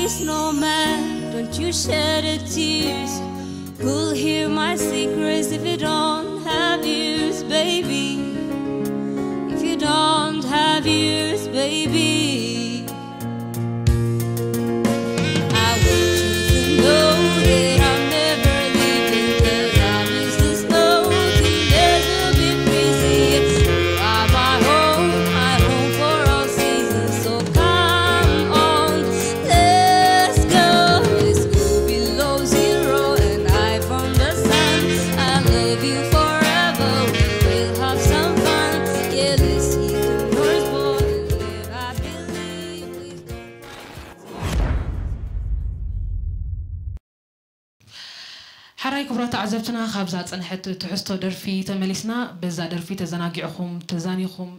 Snowman, don't you shed a tears. Who'll hear my secrets if you don't have ears, baby? If you don't have ears, baby. I want you to know that I'm never leaving, 'cause I miss the snow. Today's will be breezy. You are my home, my home for all seasons. So come on, let's go. Let's go below zero and hide from the sun. I love you forever. We will have some fun. Yeah, let's hit the North Pole and let I believe. Please don't. ሓራይ ክቡራት ተዓዘብትና፣ ካብዛ ጸንሐት ትሕዝቶ ደርፊ ተመሊስና። በዛ ደርፊ ተዘናጊዕኹም፣ ተዛኒኹም፣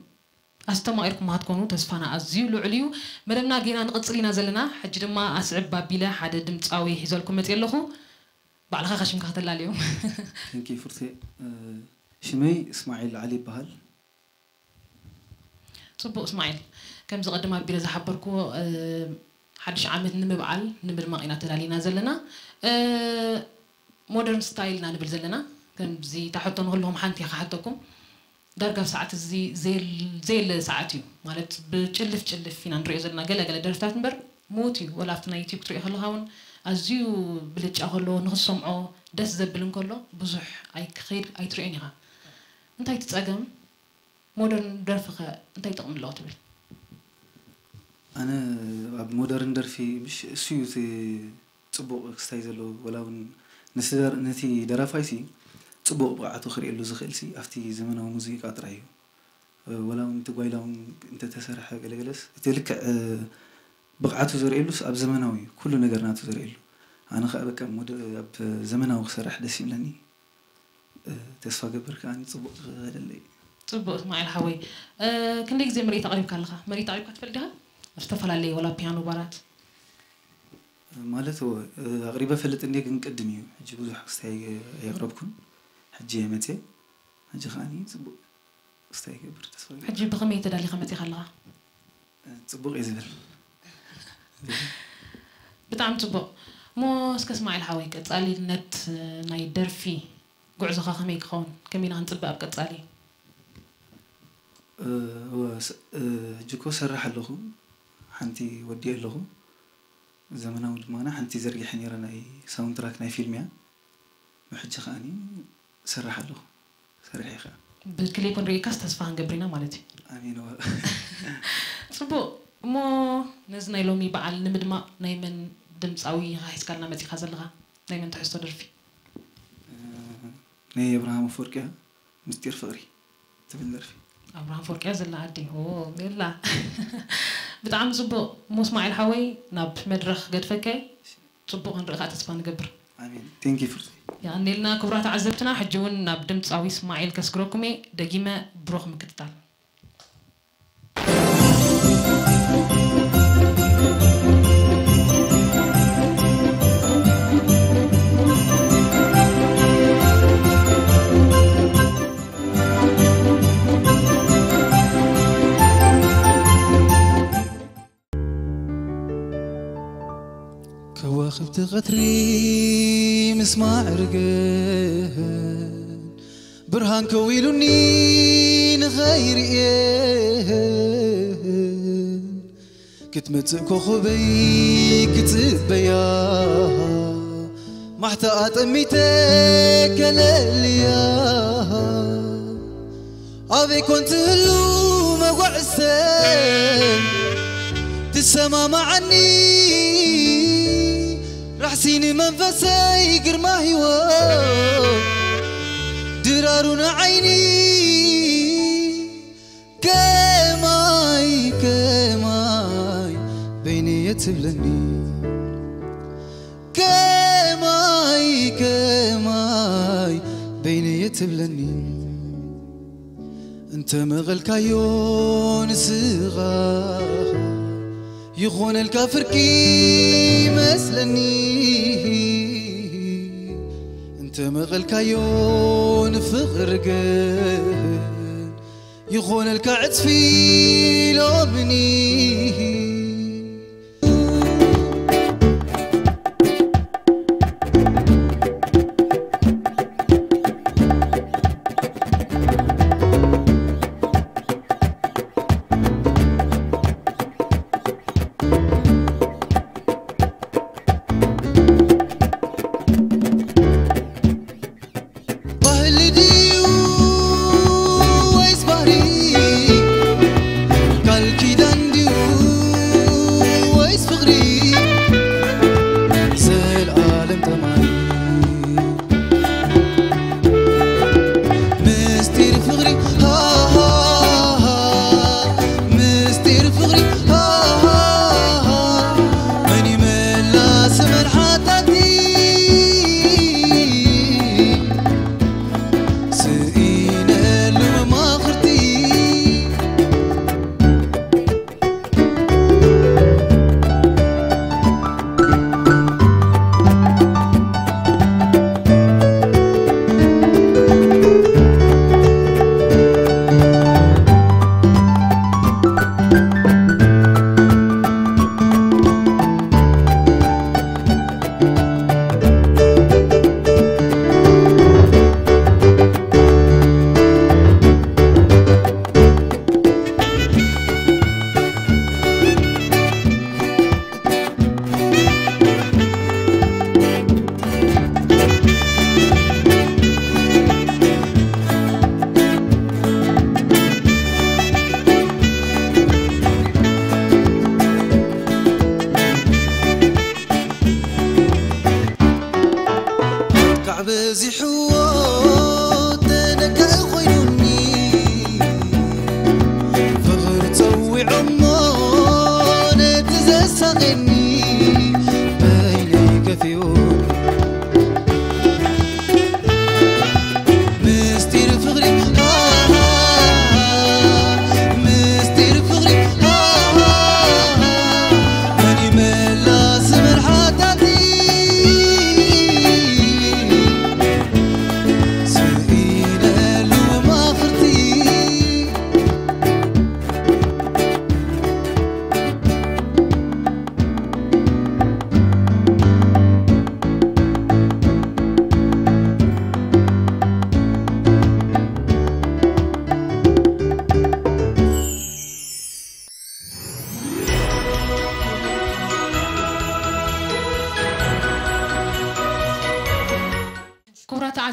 ኣስተማቒርኩም ክትኮኑ ተስፋና ኣዝዩ ልዑል እዩ። መደብና ጌና ንቕጽል ኢና ዘለና። ሕጂ ድማ ኣስዕብ ኣቢለ ሓደ ድምጻዊ ሒዘልኩም መጽእ ኣለኹ። ባዕልኻ ከሽምካ ከተላልዮም። ቴንኪ ፍርቴ። እ፣ ሽመይ እስማዒል ዓሊ ይበሃል። ጽቡቕ እስማዒል፣ ከምዚ ቅድም ኣቢለ ዝሓበርኩዎ፣ እ፣ ሓድሽ ዓመት ንምብዓል ንምድማቕ ኢና ተዳሊና ዘለና። እ፣ ሞደርን ስታይል ኢና ንብል ዘለና። ከምዚ ታሕቶ ንክልኹም ሓንቲ እየ ክሓተኩም። ዳርጋ ኣብ ሰዓት እዚ ዘየል-፣ ዘየለ ሰዓት እዩ። ማለት ብጭልፍ ጭልፍ ኢና ንሪኦ ዘለና ገለ ገለ ደርፍታት እምበር፣ ምዉት እዩ። ወላ ኣብቲ ናይ ዩቲዩብ ክትሪኦ ከለኻ እውን ኣዝዩ ብልጫ ከሎ ንክትሰምዖ ደስ ዘብል እንከሎ ብዙሕ ኣይክኸይድ ኣይትሪኦን ኢኻ። እንታይ እቲ ጸገም? ሞደርን ደርፊ ኸ እንታይ ጥቕሚ ኣለዎ ትብል? ኣነ ኣብ ሞደርን ደርፊ ምሽ እሱ እዩ እቲ ጽቡቕ ክስታይ ዘለዎ። ወላ እውን ንስደር-፣ ነቲ ደራፋይ ሲ ጽቡቕ ብቕዓቱ ክርእየሉ ዝኽእል ሲ ኣብቲ ዘመናዊ ሙዚቃ ጥራይ እዩ። እ፣ ወላ እውን እቲ ጓይላ እውን እንተተሰርሐ ገለገለስ እቲ ልክዕ፣ እ፣ ብቕዓቱ ዘርእየሉስ ኣብ ዘመናዊ እዩ ኩሉ ነገር ናቱ ዘርእየሉ። ኣነ ኸኣ በቃ ሞደ-፣ ኣብ ዘመናዊ ክሰርሕ ደስ ይብለኒ። እ፣ ተስፋ ገብር ከኣ ጽቡቕ ክኸደለይ። ጽቡቕ እስማዒል ሓወይ፣ እ፣ ክንደይ ግዜ ምርኢት ኣቕሪብካ ኣለኻ? ምርኢት ኣቕሪብካ ትፈልጥ ዲኻ? ኣብ ዝተፈላለየ ወላ ፒያኖ ባራት? ማለት እወ፣ እ፣ ኣቕሪበ ፈልጥ እንዴ ግን ቅድም እዩ። ሕጂ ብዙሕ ክስታይ ኣየቕረብኩን። ሕጂ እየ መጽየ። ሕጂ ከኣ ጽቡቕ ክስታይ ይገብር ተስፋ ይገብር። ሕጂ ብኸመይ ተዳሊኻ መጺኻ ኣለኻ? እ፣ ጽቡቕ እየ ዝብል። ብጣዕሚ ጽቡቕ። እሞ እስከ እስማዒል ሓወይ፣ ቀጻሊነት ናይ ደርፊ ጉዕዞኻ ከመይ ክኸውን? ከመይ ኢና ክንጽበ ኣብ ቀጻሊ? እ፣ እወ፣ ስ-፣ እ፣ ሕጂ እኮ ሰርሕ ኣለኹ። ሓንቲ ወዲእ ኣለኹ። ዘመናዊ ድማ ሓንቲ ዘርጊሐ ነይረ፣ ናይ ሳውንድ ትራክ ናይ ፊልም እያ። ሕጂ ከኣኒ ሰርሕ ኣለኹ። ሰርሕ እየ ከኣ። ብክሊፕ ንርእየካስ ተስፋ ክንገብር ኢና ማለት እዩ። ኣሜን። እወ። ጽቡቕ። እሞ ነዚ ናይ ሎሚ በዓል ንምድማቕ ናይ መን ድምጻዊ ኢኻ ሒዝካልና መጺኻ ዘለኻ? ናይ መን ትሕዝቶ ደርፊ? እ፣ ናይ ኣብርሃም ኣፈወርቂ እያ፣ ምስጢር ፍቕሪ ትብል ደርፊ። ኣብርሃም ኣፈወርቂ እያ ዘላ ዓዲ። ኦ፣ ሜላ። ብጣዕሚ ጽቡቕ። እሞ እስማዒል ሓወይ፣ ናብ መድረኽ ገድፈከ። ጽቡቕ ክንርኢ ከኣ ተስፋ ንገብር። ኣሜን። ቴንክ ዩ ፍርቴ። የቐንየልና። ክቡራት ተዓዘብትና፣ ሕጂ እውን ናብ ድምጻዊ እስማዒል ከስግረኩም እየ። ደጊመ ብሩኽ ምክትታል። ከዋኽብቲ ቐትሪ ምስ ማዕርገን ብርሃን ከዊሉኒ ንኸይርእየን ክትመጽእ ኮኾበይ ክጽበያ ማሕታ ኣጠሚተ ከለልያ ኣበይ ኮን ትህሉ መጓዕዝተን ትሰማማዓኒ ራሕሲ ንመንፈሰይ ግርማ ህይወት ድራሩ ንዓይኒ ከማይ ከማይ በይነየ ትብለኒ ከማይ ከማይ በይነየ ትብለኒ እንተ መቐልካዮ ንስኻ ይኾነልካ ፍርቂ መስለኒ እንተ መቐልካዮ ንፍቕሪ ግን ይኾነልካ ዕጽፊ ሎምኒ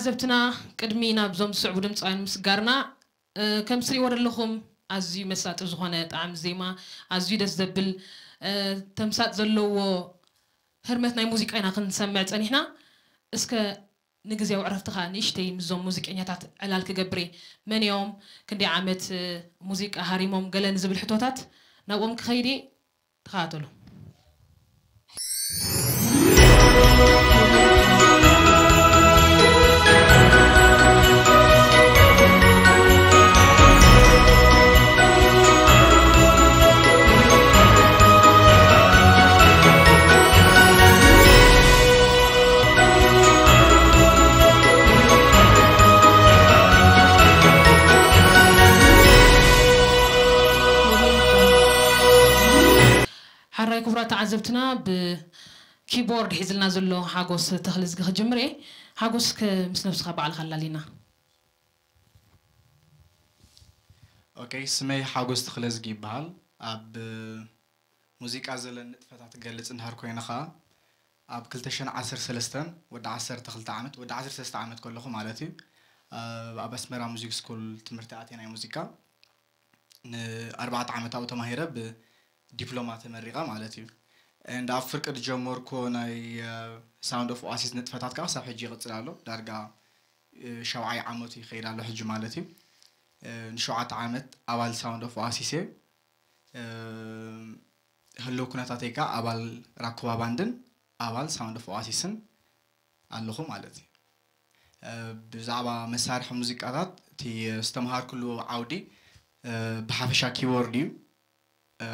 ተብትና ቅድሚ ናብዞም ዝስዕቡ ድምፃውያን ምስጋርና፣ እ፣ ከም ትሪእዎ ዘለኹም ኣዝዩ መሳጢ ዝኾነ ጣዕሚ ዜማ፣ ኣዝዩ ደስ ዘብል፣ እ፣ ተምሳጥ ዘለዎ ህርመት ናይ ሙዚቃ ኢና ክንሰምዕ ጸኒሕና። እስከ ንግዜያዊ ዕረፍትኻ ንእሽተይ ምስዞም ሙዚቀኛታት ዕላል ክገብር እየ። መን እዮም? ክንደይ ዓመት፣ እ፣ ሙዚቃ ሃሪሞም? ገለ ንዝብል ሕቶታት ናብኦም ክኸይድ እየ። ተኸታተሉ። ሓራይ ክቡራት ተዓዘብትና፣ ብኪቦርድ ሒዝልና ዘሎ ሓጎስ ተኽልዝጊ ክጅምር እየ። ሓጎስ፣ ከ ምስ ነብስኻ ባዕልኻ ኣላሊና። ኦኬ፣ ስመይ ሓጎስ ተኽለዝጊ ይበሃል። ኣብ ሙዚቃ ዘለኒ ንጥፈታት ክገልጽ እንድሕር ኮይነ ኸኣ፣ ኣብ ክልተ ሽሕን ዓሰርተ ሰለስተን፣ ወዲ ዓሰርተ ክልተ ዓመት፣ ወዲ ዓሰርተ ሰለስተ ዓመት ከለኹ ማለት እዩ፣ ኣብ ኣስመራ ሙዚክ ስኩል ትምህርቲ ኣትየ፣ ናይ ሙዚቃ ንኣርባዕተ ዓመት ኣብኡ ተማሂረ፣ ብዲፕሎማ ተመሪቐ ማለት እዩ። And ኣብ ፍርቂ ዝጀመርኩዎ ናይ ሳውንድ ኦፍ ኦኣሲስ ንጥፈታት ከዓ ክሳብ ሕጂ ይቕጽል ኣሎ። ዳርጋ እ፣ ሻውዓይ ዓመቱ ይኸይድ ኣሎ ሕጂ ማለት እዩ። እ፣ ንሸውዓተ ዓመት ኣባል ሳውንድ ኦፍ ኦኣሲስ እየ። እ፣ ህልው ኩነታተይ ከዓ ኣባል ራኩባ ባንድን ኣባል ሳውንድ ኦፍ ኦኣሲስን ኣለኹ ማለት እዩ። እ፣ ብዛዕባ መሳርሒ ሙዚቃታት እቲ ዝተምሃርኩሉ ዓውዲ፣ እ፣ ብሓፈሻ ኪቦርድ እዩ። እ፣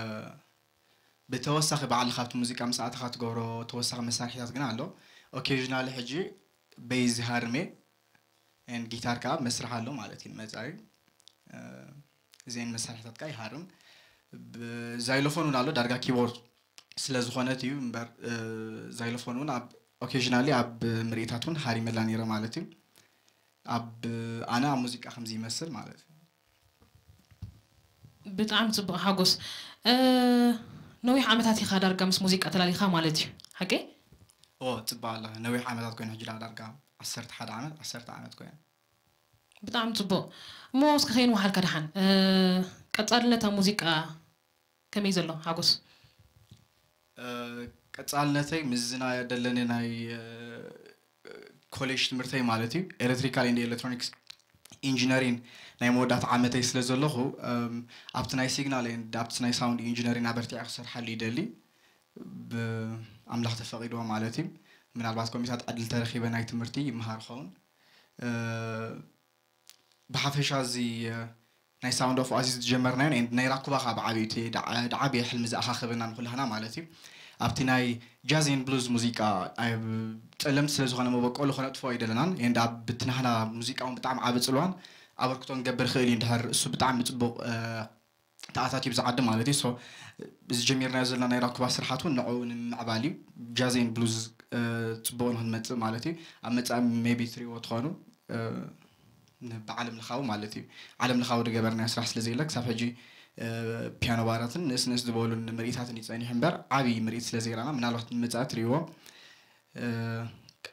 ብተወሳኺ ባዕልኻ ኣብቲ ሙዚቃ ምስ ኣተኻ ትገብሮ ተወሳኺ መሳርሒታት ግን ኣሎ። ኦኬዥናሊ ሕጂ ቤዝ ይሃርም እየ፣ ኤንድ ጊታር ከዓ መስርሕ ኣሎ ማለት እዩ። ንመጻኢ፣ እ፣ እዚአን መሳርሒታት ከዓ ይሃርም። ብ-፣ ዛይሎፎን እውን ኣሎ፣ ዳርጋ ኪቦርድ ስለ ዝኾነት እዩ እምበር፣ እ፣ ዛይሎፎን እውን ኣብ ኦኬዥናሊ ኣብ ምርኢታት እውን ሃሪመላ ነይረ ማለት እዩ። ኣብ፣ ኣነ ኣብ ሙዚቃ ከምዚ ይመስል ማለት እዩ። ብጣዕሚ ጽቡቕ ሓጎስ። እ፣ ነዊሕ ዓመታት ኢኻ ዳርጋ ምስ ሙዚቃ ተላሊኻ ማለት እዩ፣ ሓቂ? ኦ፣ ጽባሕ ኣላ። ነዊሕ ዓመታት ኮይኑ ሕጂ ዳርጋ ዓሰርተ ሓደ ዓመት፣ ዓሰርተ ዓመት ኮይኑ። ብጣዕሚ ጽቡቕ። እሞ እስከ ከይንወሓልካ ደሓን፣ እ፣ ቀጻልነት ኣብ ሙዚቃ ከመይ ዘሎ ሓጎስ? እ፣ ቀጻልነተይ ምስዚ ናይ ደለኒ ናይ፣ እ፣ ኮሌጅ ትምህርተይ ማለት እዩ፣ ኤሌክትሪካል ኤንድ ኤሌክትሮኒክስ ኢንጂነሪን ናይ መወዳእታ ዓመተይ ስለ ዘለኹ፣ እም፣ ኣብቲ ናይ ሲግናል ኤንድ ኣብቲ ናይ ሳውንድ ኢንጂነሪን ኣበርቲዐ ክሰርሓሉ ይደሊ፣ ብ-፣ ኣምላኽ ተፈቒድዎ ማለት እዩ። ምናልባት ኮሚታት ዕድል ተረኺበ ናይ ትምህርቲ ይመሃር ኸውን። እ፣ ብሓፈሻ እዚ፣ እ፣ ናይ ሳውንድ ኦፍ ኦኣሲስ ዝጀመርናዮን ኤንድ ናይ ራኩባ ከዓ ብዓብዩ እቲ ድዓ-፣ ድዓብየ ሕልሚ ዝኣኻኸበና ንኩላህና ማለት እዩ። ኣብቲ ናይ ጃዝ ኤንድ ብሉዝ ሙዚቃ፣ ኣብ ጸለምቲ ስለ ዝኾነ መበቆሉ ከነጥፍኦ ኣይደለናን። ኤንድ ኣብ ብቲ ናህና ሙዚቃ እውን ብጣዕሚ ዓቢ ጽልዋን ኣበርክቶ ንገብር ክእል እዩ። እንድሕር እሱ ብጣዕሚ ጽቡቕ፣ እ፣ ተኣታትዩ ብዚ ዓዲ ማለት እዩ። ሶ፣ እዚ ጀሚርናዮ ዘለና ናይ ራኩባ ስርሓት እውን ንዕኡ ንምዕባል እዩ። ጃዝ ኤንድ ብሉዝ፣ እ፣ ጽቡቕ ንክንመጽእ ማለት እዩ። ኣብ መጻኢ ሜቢ ትሪእዎ ትኾኑ፣ እ፣ ን-፣ ብዓለም ለኻዊ ማለት እዩ። ዓለም ለኻዊ ዝገበርናዮ ስራሕ ስለ ዘየለ፣ ክሳብ ሕጂ፣ እ፣ ፒያኖ ባራትን ንእስ ንእስ ዝበሉ ምርኢታትን እዩ ጸኒሑ እምበር፣ ዓብዪ ምርኢት ስለ ዘይረኣና፣ ምናልባት ንመጻኢ ትሪእዎ። እ፣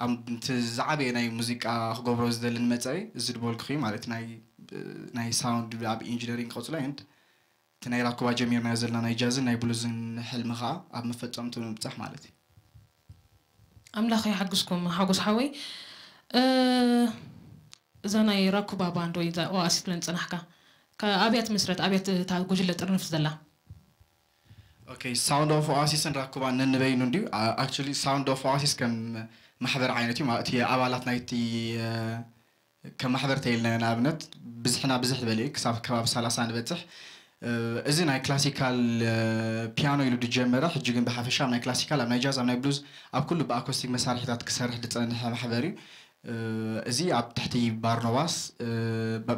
ኣብ፣ እቲ ዝዓበየ ናይ ሙዚቃ ክገብሮ ዝደሊ ንመጻኢ፣ እዚ ዝበልኩኺ ማለት ናይ፣ ናይ ሳውንድ ኣብ ኢንጂነሪንግ ክቐጽሎ፣ ኤንድ እቲ ናይ ራኩባ ጀሚርናዮ ዘለና ናይ ጃዝን ናይ ብሉዝን ሕልሚ ኸኣ ኣብ መፈጸምቱ ንምብጻሕ ማለት እዩ። ኣምላኽ ይሓግዝኩም ሓጎስ ሓወይ። እ፣ እዛ ናይ ራኩባ ባንድ ወይ እዛ ኦኣሲስ ትብለን ዝጸናሕካ፣ ከ-፣ ኣብያ ትምስረት፣ ኣብያ ት-፣ እታ ጉጅለ ጥርንፍ ዘላ? ኦኬ፣ ሳውንድ ኦፍ ኦኣሲስን ራኩባን ነንበይኑ እንድዩ። ኣ-፣ ኣክቹሊ ሳውንድ ኦፍ ኦኣሲስ ከም ማሕበር ዓይነት እዩ። ማ-፣ እቲ ኣባላት ናይቲ፣ እ፣ ከም ማሕበር ተይልናዮ፣ ንኣብነት ብዝሕና ብዝሕ ዝበለ እዩ፣ ክሳብ ከባቢ ሰላሳ ንበጽሕ። እ፣ እዚ ናይ ክላሲካል፣ እ፣ ፒያኖ ኢሉ ዝጀመረ፣ ሕጂ ግን ብሓፈሻ ኣብ ናይ ክላሲካል፣ ኣብ ናይ ጃዝ፣ ኣብ ናይ ብሉዝ፣ ኣብ ኩሉ ብኣኮስቲክ መሳርሒታት ክሰርሕ ዝጸንሐ ማሕበር እዩ። እ፣ እዚ ኣብ ትሕቲ ባርኖባስ፣ እ፣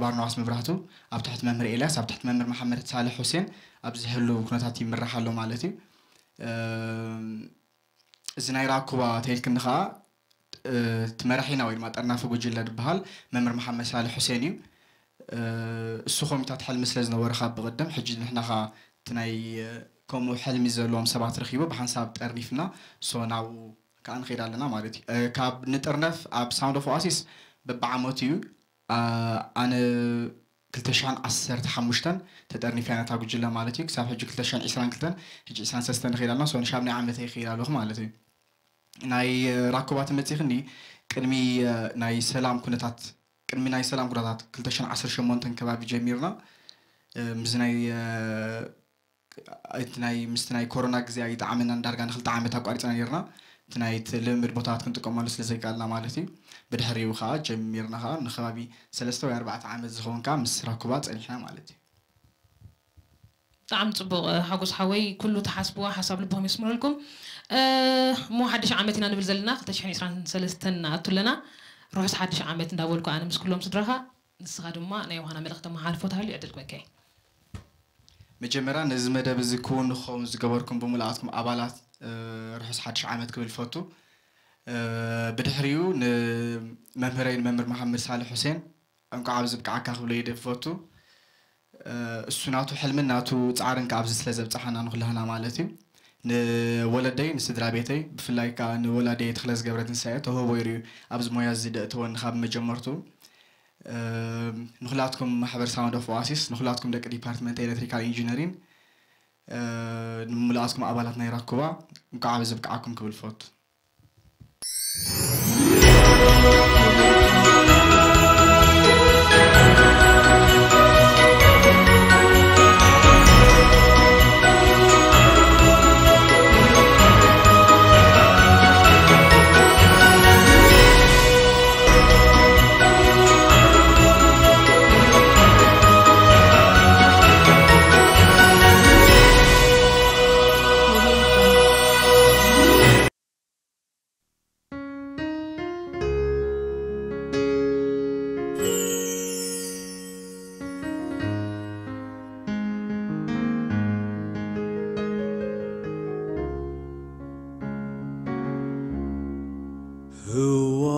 ባርኖባስ መብራህቱ፣ ኣብ ትሕቲ መምህር ኤልያስ፣ ኣብ ትሕቲ መምህር መሓመድ ሳልሕ ሁሴን ኣብዚ ህልው ኩነታት ይምራሕ ኣሎ ማለት እዩ። እ፣ እዚ ናይ ራኩባ ተይልክኒ ኸኣ፣ እ፣ እቲ መራሒና ወይ ድማ ጠርናፊ ጉጅለ ዝበሃል መምህር መሓመድ ሳልሕ ሁሴን እዩ። እ፣ እሱ ኮሚታት ሕልሚ ስለ ዝነበረ ካብ ብቕድም፣ ሕጂ ንሕና ኸኣ እቲ ናይ፣ እ፣ ከምኡ ሕልሚ ዘለዎም ሰባት ረኺቡ ብሓንሳብ ጠርኒፍና፣ ሶ ናብኡ ከኣ ንኸይድ ኣለና ማለት እዩ። እ፣ ካብ ንጥርነፍ ኣብ ሳውንድ ኦፍ ኦኣሲስ በብዓመቱ እዩ። ኣነ ክልተ ሽሕን ዓሰርተ ሓሙሽተን ተጠርኒፈ ነታ ጉጅለ ማለት እዩ። ክሳብ ሕጂ ክልተ ሽሕን ዕስራን ክልተን፣ ሕጂ ዕስራን ሰለስተን ንኽእል ኣለና። ሶ ንሻብ ናይ ዓመተይ ይኽእል ኣለኹ ማለት እዩ። ናይ ራኩባ ተመጺኽኒ ቅድሚ ናይ ሰላም ኩነታት ቅድሚ ናይ ሰላም ኩነታት ክልተ ሽሕን ዓሰርተ ሸሞንተን ከባቢ ጀሚርና ምስ ናይ እቲ ናይ ምስቲ ናይ ኮሮና ግዜ ኣይጠዓመናን። ዳርጋ ንክልተ ዓመት ኣቋሪፅና ነርና። እቲ ናይ ልምምድ ቦታታት ክንጥቀመሉ ስለ ዘይከኣልና ማለት እዩ። ብድሕሪኡ ከዓ ጀሚርና ከዓ ንከባቢ ሰለስተ ወይ ኣርባዕተ ዓመት ዝኸውን ከዓ ምስ ራኩባ ፀኒሕና ማለት እዩ። ብጣዕሚ ፅቡቕ ሓጎስ ሓወይ፣ ኩሉ ተሓስብዋ ሓሳብ ልብኹም የስምረልኩም። እሞ ሓድሽ ዓመት ኢና ንብል ዘለና፣ ክልተ ሽሕን ዕስራን ሰለስተን ንኣቱ ኣለና። ርሑስ ሓድሽ ዓመት እንዳበልኩ ኣነ ምስ ኩሎም ስድራኻ፣ ንስኻ ድማ ናይ ዮሃና መልእኽቲ መሓልፎ ተሃልዩ ዕድል ክበካ። መጀመርያ ነዚ መደብ እዚ ክውን ንክኸውን ዝገበርኩም ብምልኣትኩም ኣባላት ርሑስ ሓድሽ ዓመት ክብል ፈቱ። ብድሕሪኡ ንመምህረይ ንመምህር መሓመድ ሳልሕ ሁሴን እንኳዕ ኣብዚ ብቅዓካ ክብሎ ይደ ፈቱ። እሱ ናቱ ሕልምን ናቱ ፃዕርን ከ ኣብዚ ስለ ዘብፅሓና ንኩላህና ማለት እዩ። ንወለደይ ንስድራ ቤተይ ብፍላይ ከዓ ንወላደይ ተክለ ዝገብረ ትንሳኤ ተውህቦ ይርዩ ኣብዚ ሞያ እዚ ደእተወኒ ካብ መጀመርቱ። ንኩላትኩም ማሕበር ሳውንድ ኦፍ ኦኣሲስ፣ ንኩላትኩም ደቂ ዲፓርትመንት ኤሌክትሪካል ኢንጂነሪን፣ ንምሉኣትኩም ኣባላት ናይ ራኩባ እንኳዕ ኣብዚ ብቅዓኩም ክብል ፈቱ።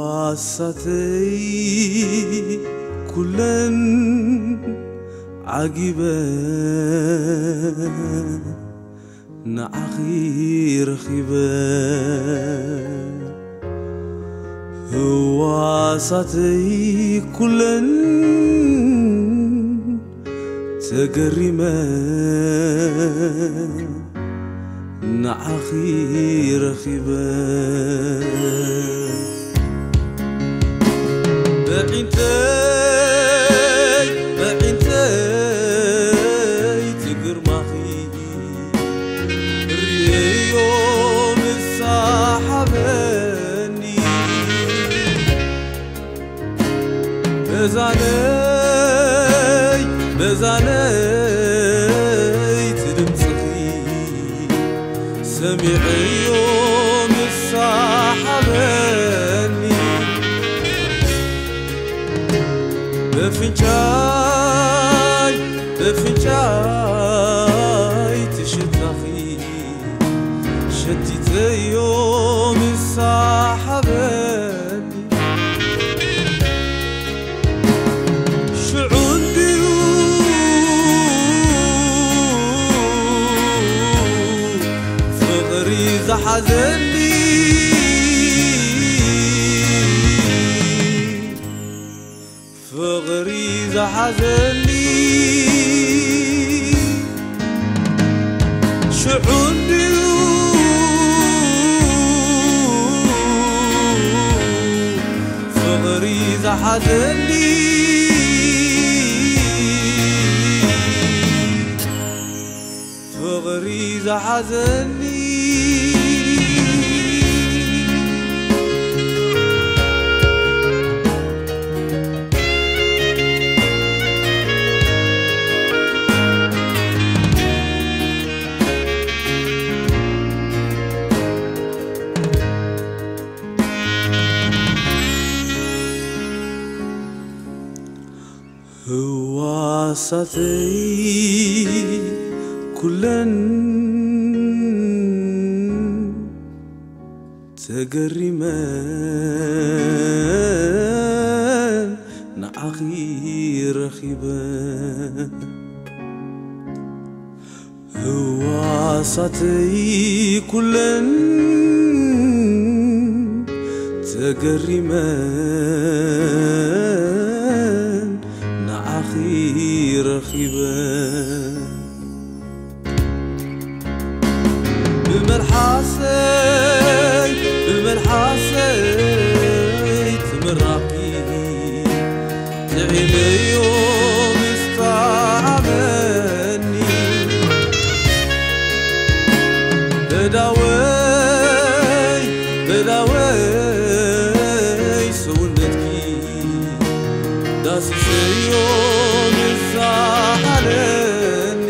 ህዋሳተይ ኩለን ዓጊበን ንዓኺ ረኺበ። ህዋሳተይ ኩለን ተገሪመ ንዓኺ ረኺበ። በዒንተይ በዒንተይ ትግርማኺ ርእዮ ምስ ሰሓበኒ። በዛነይ በዛነይ ትድምፅኺ ሰሚዐዮ ምስ ሰሓበኒ። በፍንጫይ በፍንጫይ ትሽታኺ ሸቲተዮ ምስ ሰሓበኒ። ሽዑ እንድዩ ፍቕሪ ዝሓዘኒ። ፍቕሪ ዝሓዘኒ ሽዑ እንድዩ ፍቕሪ ዝሓዘኒ። ፍቕሪ ዝሓዘኒ። ህዋሳተይ ኩለን ተገሪመን ንዓኺ ረኺበን። ህዋሳተይ ኩለን ተገሪመን ንዓኺ ረኺበ። ብመልሓሰይ ብመልሓሰይ ትምራኺ፣ ጥዒመዮ ምስ ጠዓመኒ። በዳወይ በዳወይ ሰውነትኪ ዳስሰዮ ምስ ሰኣለኒ።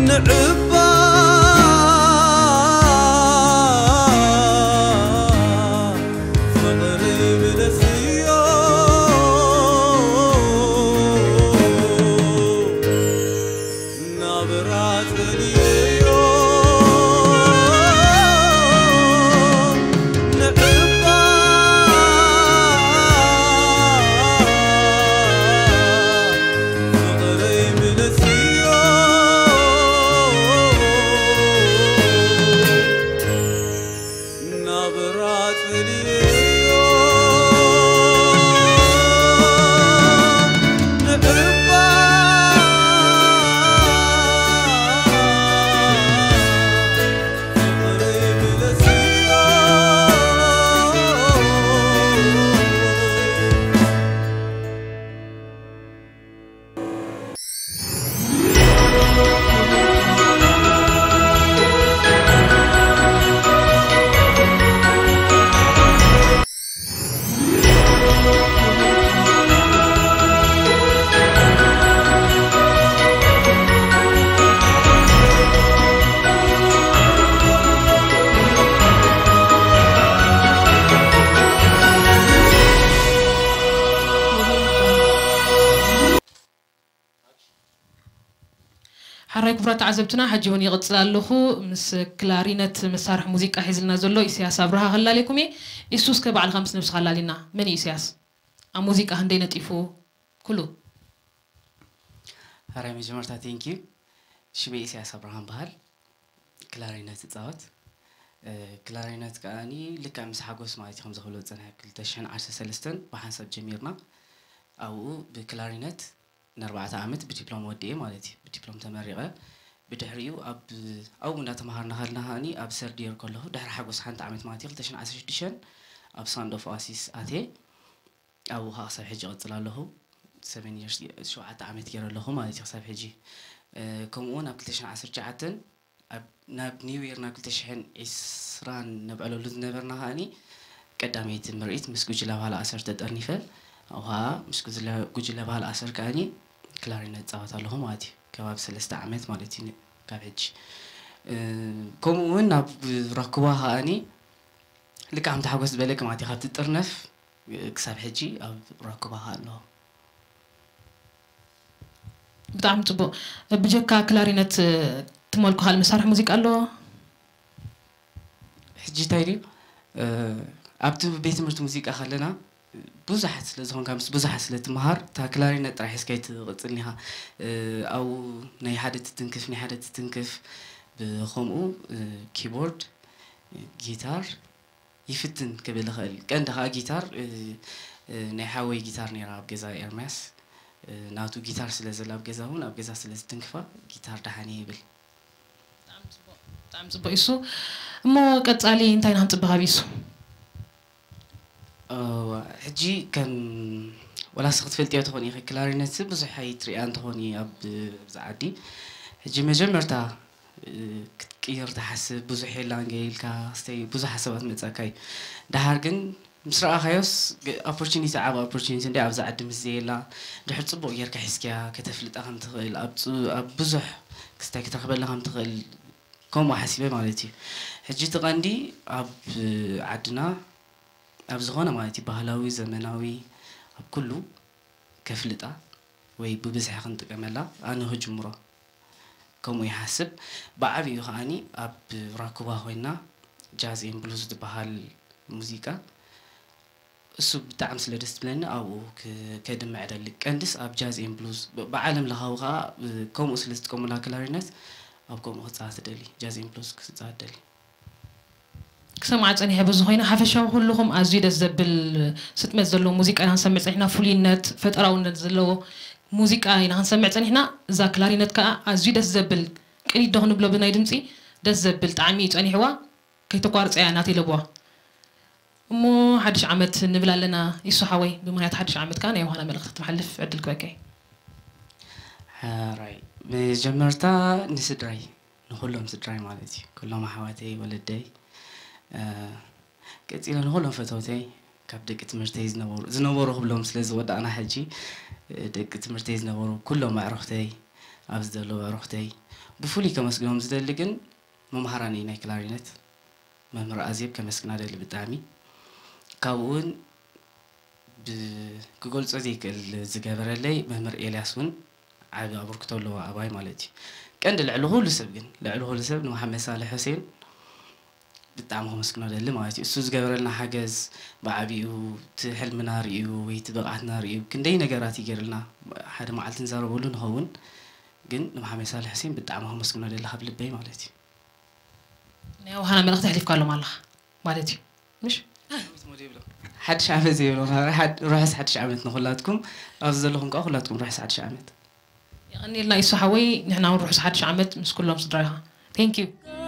ንዕባ ፍቕረይ ምለስዮ ናብራ ጸልየዮ። ንዕባ ፍቕረይ ምለስዮ ናብራ ጸልየዮ። ንዕባ ፍቕረይ ምለስዮ። ሓራይ ክቡራት ተዓዘብትና፣ ሕጂ እውን ይቕጽል ኣለኹ። ምስ ክላሪነት መሳርሒ ሙዚቃ ሒዝልና ዘሎ ኢሳያስ ኣብርሃ ከላልየኩም እየ። ኢሱ፣ እስከ ባዕልኻ ምስ ነብስኻ ኣላልየና። መን እዩ ኢሳያስ? ኣብ ሙዚቃ ክንደይ ነጢፉ? ኩሉ። ሓራይ መጀመርታ፣ ቴንኪዩ። ሽመይ ኢሳያስ ኣብርሃም በሃል። ክላሪነት እጻወት። እ፣ ክላሪነት ከኣኒ ልክዕ ምስ ሓጎስ ማለት እዩ፣ ከም ዝኽብሎ ዝጸንሐ ክልተ ሽሕን ዓሰርተ ሰለስተን ብሓንሳብ ጀሚርና። ኣብኡ ብክላሪነት ንኣርባዕተ ዓመት ብዲፕሎም ወዲኤ ማለት እዩ። ብዲፕሎም ተመሪቐ። ብድሕሪኡ ኣብ፣ ኣብኡ እንዳተምሃርና ከለና ከኣኒ ኣብ ሰርድ የር ከለኹ፣ ድሕሪ ሓጎስ ሓንቲ ዓመት ማለት እዩ፣ ክልተ ሽሕን ዓሰርተ ሽዱሽተን ኣብ ሳውንድ ኦፍ ኦኣሲስ ኣትየ። ኣብኡ ከዓ ክሳብ ሕጂ እቕጽል ኣለኹ። ሰቨን ይርስ፣ ሸውዓተ ዓመት ገይረ ኣለኹ ማለት እዩ ክሳብ ሕጂ። እ፣ ከምኡ እውን ኣብ ክልተ ሽሕን ዓሰርተ ትሽዓተን ኣብ፣ ናብ ኒው ይር፣ ናብ ክልተ ሽሕን ዕስራን ነብዕለሉ ዝነበርና ከኣኒ ቀዳመይቲ ምርኢት ምስ ጉጅለ ባህሊ ኣሰር ተጠርኒፈ። ኣብኡ ከዓ ምስ ጉጅለ፣ ጉጅለ ባህሊ ኣሰር ከኣኒ ክላሪነት እጻወት ኣለኹ ማለት እዩ። ከባቢ ሰለስተ ዓመት ማለት እዩ ካብ ሕጂ። እ፣ ከምኡ እውን ናብ ራኩባ ከኣኒ ልክዕ ከምቲ ሓጎስ ዝበለኪ ማለት እዩ፣ ካብ ትጥርነፍ ክሳብ ሕጂ ኣብ ራኩባ ኣሎ። ብጣዕሚ ጽቡቕ። ብጀካ ክላሪነት፣ ትመልኮ ካልእ መሳርሒ ሙዚቃ ኣሎ? ሕጂ እንታይ ድዩ፣ እ፣ ኣብቲ ቤት ትምህርቲ ሙዚቃ ከለና ብዙሓት ስለ ዝኾንካ፣ ምስ ብዙሓት ስለ ትመሃር፣ እታ ክላሪነት ጥራሕ ሒዝካ ኣይትቕጽልን ኢኻ። እ፣ ኣብኡ ናይ ሓደ ትትንክፍ፣ ናይ ሓደ ትትንክፍ፣ ብኸምኡ፣ እ፣ ኪቦርድ፣ ጊታር፣ ይፍትን ክብል ይኽእል። ቀንዲ ኸኣ ጊታር፣ እ፣ እ፣ ናይ ሓወይ ጊታር ነይራ ኣብ ገዛ ኤርምያስ። እ፣ ናቱ ጊታር ስለ ዘላ ኣብ ገዛ እውን፣ ኣብ ገዛ ስለ ዝትንክፋ ጊታር ደሓን እየ ይብል። ብጣዕሚ ጽቡቕ፣ ብጣዕሚ ጽቡቕ ኢሱ። እሞ ቀጻሊ እንታይ ኢና ክንጽበ ካብ ኢሱ? እዋ፣ ሕጂ ከም ወላስ ክትፈልጥዮ ትኾኒ ኢኺ፣ ክላሪነት ብዙሕ ኣይትርእያን ትኾኒ ኣብ፣ ኣብዚ ዓዲ። ሕጂ መጀመርታ እ፣ ክትቅይር ትሓስብ፣ ብዙሕ የላን ገለ ኢልካ፣ ክስተይ ብዙሕ ሓሳባት መጻካ እዩ። ደሓር ግን ምስ ረኣኻዮስ፣ ገ-፣ ኦፖርቹኒቲ፣ ዓቢ ኦፖርቹኒቲ እንድያ ኣብዛ ዓዲ ምስ ዘየላ፣ ድሕር ጽቡቕ ጌርካ ሒዝካያ ከተፍልጣ ከም ትኽእል፣ ኣብ ጽ-፣ ኣብ ብዙሕ ክስታይ ክትረኽበላ ከም ትኽእል፣ ከምኡ ሓሲበ ማለት እዩ። ሕጂ እቲ ቀንዲ ኣብ ዓድና፣ ኣብ ዝኾነ ማለት እዩ፣ ባህላዊ፣ ዘመናዊ፣ ኣብ ኩሉ ከፍልጣ ወይ ብብዝሒ ክንጥቀመላ ኣነ ክጅምሮ። ከምኡ ይሓስብ። ብዓቢኡ ከኣኒ ኣብ ራኩባ ኮይና ጃዝ ኤን ብሉዝ ዝበሃል ሙዚቃ እሱ ብጣዕሚ ስለ ደስ ትብለኒ ኣብኡ ክ-፣ ከድምዕ እደሊ። ቀንድስ ኣብ ጃዝ ኤን ብሉዝ ብ-፣ ብዓለም ለኻዊ ከኣ፣ እ፣ ከምኡ ስለ ዝጥቀሙላ ክላሪነት ኣብ ከምኡ ክጻወት እደሊ። ጃዝ ኤን ብሉዝ ክጻወት እደሊ። ክሰምዓ ጸኒሐ። በዚ ኮይና ሓፈሻዊ ኩልኹም ኣዝዩ ደስ ዘብል ስጥመት ዘለዎ ሙዚቃ ኢና ክንሰምዕ ጸኒሕና። ፍሉይነት፣ ፈጠራውነት ዘለዎ ሙዚቃ ኢና ክንሰምዕ ጸኒሕና። እዛ ክላሪነት ከኣ ኣዝዩ ደስ ዘብል ቅኒት ዶ ክንብሎ ብናይ ድምጺ ደስ ዘብል ጣዕሚ እዩ ጸኒሕዋ። ከይተቋርጸ እያ ናተይ ለብዋ። እሞ ሓድሽ ዓመት ንብል ኣለና። ይሱ ሓወይ፣ ብምኽንያት ሓድሽ ዓመት ከኣ ናይ ዮሃና መልእኽቲ ክትመሓልፍ ዕድል ክበካ እዩ። ሕራይ፣ መጀመርታ ንስድራይ፣ ንኩሎም ስድራይ ማለት እዩ። ኩሎም ኣሕዋተይ፣ ወለደይ፣ ቀፂለ ንኩሎም ፈተውተይ፣ ካብ ደቂ ትምህርተይ ዝነበሩ ዝነበሩ ክብሎም ስለ ዝወዳእና ሕጂ፣ ደቂ ትምህርተይ ዝነበሩ ኩሎም ኣዕሩኽተይ፣ ኣብዚ ዘለዉ ኣዕሩኽተይ ብፍሉይ ከመስግኖም ዝደሊ ግን መምሃራኒ ናይ ክላሪነት መምህር ኣዜብ ከመስግና ደሊ ብጣዕሚ። ካብኡ እውን ክገልፆ ዘይክእል ዝገበረለይ መምህር ኤልያስ እውን ዓቢ ኣበርክቶ ኣለዎ ኣባይ ማለት እዩ። ቀንዲ ልዕሊ ኩሉ ሰብ ግን ልዕሊ ኩሉ ሰብ ንመሓመድ ሳልሕ ሑሴን ብጣዕሚ ከመስግኖ ደሊ ማለት እዩ። እሱ ዝገበረልና ሓገዝ ብዓቢኡ እቲ ሕልምና ርእዩ ወይ እቲ ብቕዓትና ርእዩ ክንደይ ነገራት ይገርልና። ሓደ መዓልቲ ንዛረበሉ ንኸውን፣ ግን ንመሓመድ ሳልሕ ሑሴን ብጣዕሚ ከመስግኖ ደሊ ካብ ልበይ ማለት እዩ። ናይ ዮሃና መልእኽቲ ኣሕሊፍካ ኣሎም ኣለኻ ማለት እዩ። ምሽ ሓድሽ ዓመት ዘይብሎ ርሑስ ሓድሽ ዓመት ንኩላትኩም፣ ኣብዚ ዘለኹም ከዓ ኩላትኩም ርሑስ ሓድሽ ዓመት። የቐኒልና ይሱ ሓወይ። ንሕና እውን ርሑስ ሓድሽ ዓመት ምስ ኩሎም ስድራኻ። Thank you።